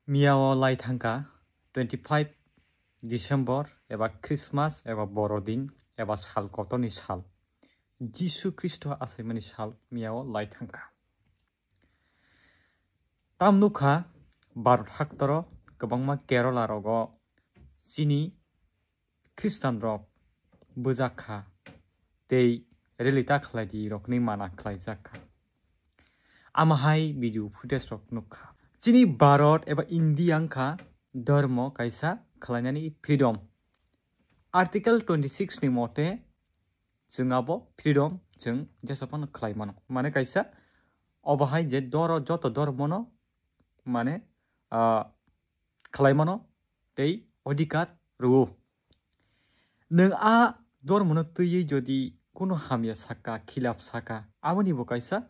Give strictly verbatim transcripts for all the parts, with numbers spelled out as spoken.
Miyao lai thangkha twenty five December eba Christmas eba Borodin eba sal kotorni sal. Jisu Khristo achaimani sal miyao lai thangkha. Tam nukha Bharat haktoro kwbangma Kerala rogo chini Khristan rok bujak kha tei rally ta khlai di rokni mana khlaijak kha. Ama hai video footage rok nuk kha. Chini Bharat eba India wngkha dharmo kaisa khlainani freedom. Article twenty six ni mote chwng abo freedom chwng jesa phano khlai mano. Mane kaisa obo hai je doro joto dharmono mane, ah, khlai mano tei odhikar rwo. Nwng a dharmono twiwi jodi kunu hamya saka, khilaf saka, aboni bo kaisa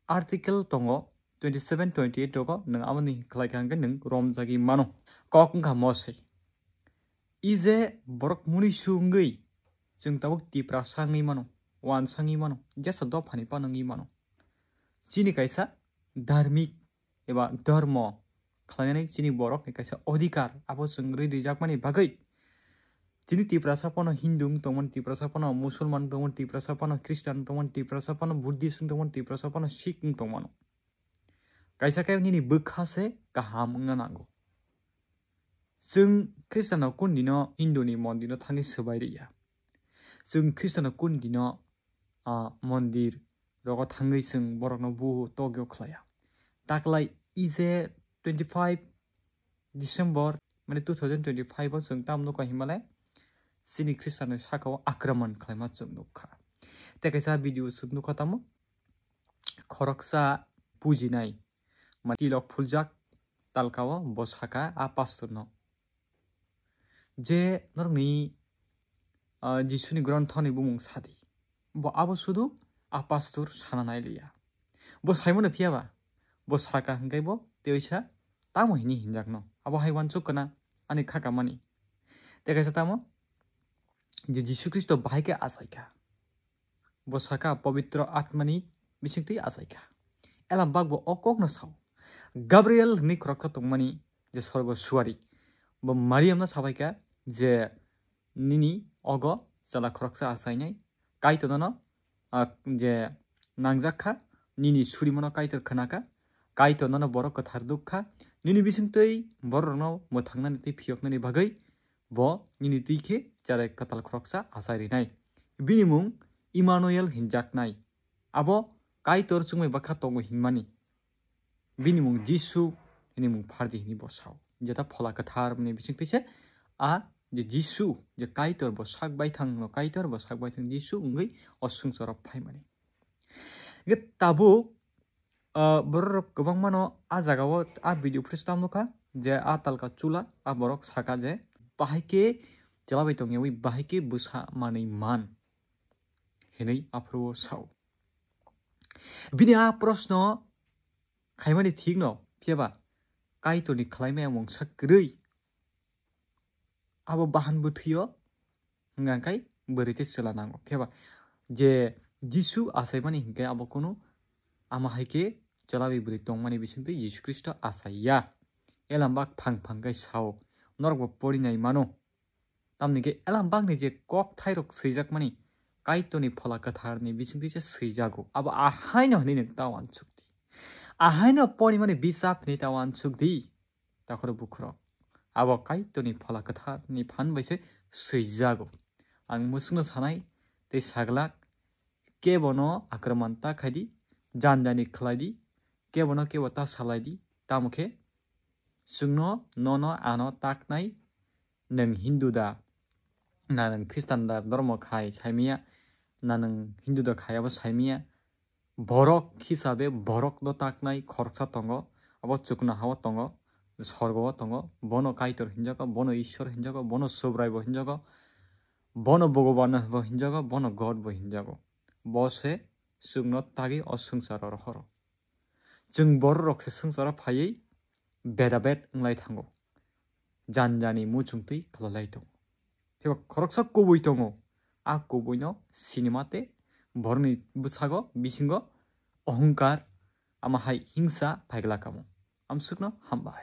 article tongo twenty seven, twenty eight rogo nwng aboni khlai kha hwnkhe nwng romjagwi mano. Kok wngkha Mose. I je borok munisu wngwi chwng tabuk Tiprasa wngwi mano, wansa wngwi mano, jesa dophani phano wngwi mano. Chini kaisa dharmik eba dharmo khlainani chini borokni kaisa odhikar, abo chwng rwi rijakmani bagwi chini Tiprasa phano Hindu wng tongmani, Tiprasa phano Musulman wng tongmani, Tiprasa phano Christian wng tongmani, Tiprasa phano Buddhist wng tongmani, Tiprasa phano Sikh wng tongmano. Kaisa khe nini bwkha se kaham wngna nango. Chwng Khristiano kun dino Hinduni mondirno thangwi swbai rwya. Chwng Khristiano kun dino, ah, mondir rogo thangwi chwng borokno bu togyo khlaiya. Taklai ije twenty five December, mane two thousand twenty five o chwng tam nukha hinmale chini Khristiano sakao akraman khlaima chwng nukha. Tei kaisa video chwng nukha tamo khoroksa pujinai, ma tilok phuljak talkao bo saka a pastorno je norokni, ah, Jisuni gronthoni bumung sadi. Bo abo sudu a pastor sana nai liya. Bo saimano phiya ba, bo saka hwnkhe bo teisa tamo hini hinjakno. Abo hai wansuk kana ani khakamani. Tei kaisa tamo je Jisu Khristo bahai khe achaikha. Bo saka, "Pobitro Atmani bisingtwi achaikha." Elambak bo o kokno sao. Gabriel hwnwi khoroksa tongmani je sorgo suari, bo Mariamno sabaikha je, "Nini ogo chwla khoroksa achainai, Kaitor nono, ah, je nangjak kha, nini surimano Kaitor khwnakha, Kaitor nono borok kwthar duk kha, nini bisingtwi bororokno mwthangnani tei phiyoknani bagwi bo nini twi khe cherai kwtal khoroksa achai rinai. Bini mung Immanuel hinjaknai." Abo Kaitor chwngmai bwkha tongo hinmani. Bini mung Jisu hini mung phardi hini bo sao. Jeta Phola Kwthar mani bising twi se a je Jisu je Kaitor bo sak baithang no, Kaitor bo sak baithang Jisu wngwi o swngcharo phaimani. Hingke tabuk, ah, bororok kwbangmano a jagao a video footage tamo kha je a talka chula a borok saka je bahai khe chwla bai tongyawi bahai khe bwsa manwi man hinwi aphuru o sao. Bini a proshno khaimani thikno, phiyaba Kaitorni khlaimaya mungsa kwrwi abo bahan bwthwio hwnka khe bwrwi tei chwla nango. Phiyaba je Jisu achaimani hinkhe abo kunu ama hai khe chwla bai bwrwi tongmani bisingtwi Jisu Khristo achaiya. Elambak phang phang khe sao, norokbo porinai mano. Tamni khe elambakni je kokthairok swijakmani Kaitorni Phola Kwtharni bisingtwi se swijago. Abo ahaino hwnwi nwng ta uansuk di. Ahaino porimani bisap hwnwi ta uansuk di. Takhoro bukhurok. Abo Kaitorni Phola Kwtharni phan bai se swijago. Ang mwswkno sanai tei saglak, kebono akraman ta khai di, janjani khlai di, kebono kebo ta salai di, tamo khe chwngno nono ano taknai, nwng Hindu da, na nwng Khristan da, dhormo khai saimiya, na nwng Hindu da khai abo saimiya, borok hisabe borok no taknai khoroksa tongo, abo chukno hao tongo, sorgo o tongo, bono Kaitor hinjago, bono Ishwar hinjago, bono Subrai bo hinjago, bono Bhogoban bo hinjago, bono God bo hinjago. Bo se chwngno tagwi o swngcharo rohoro. Chwng bororok se swngcharo phaiwi bedabed wnglai thango. Janjani muchungtwi khlolai tongo. Phiya khoroksa kubui tongo. A kubuino sinima tei borokni bwsago bisingo ohongkar, ama hai hingsa phaigla kamo. Amsukno hambai.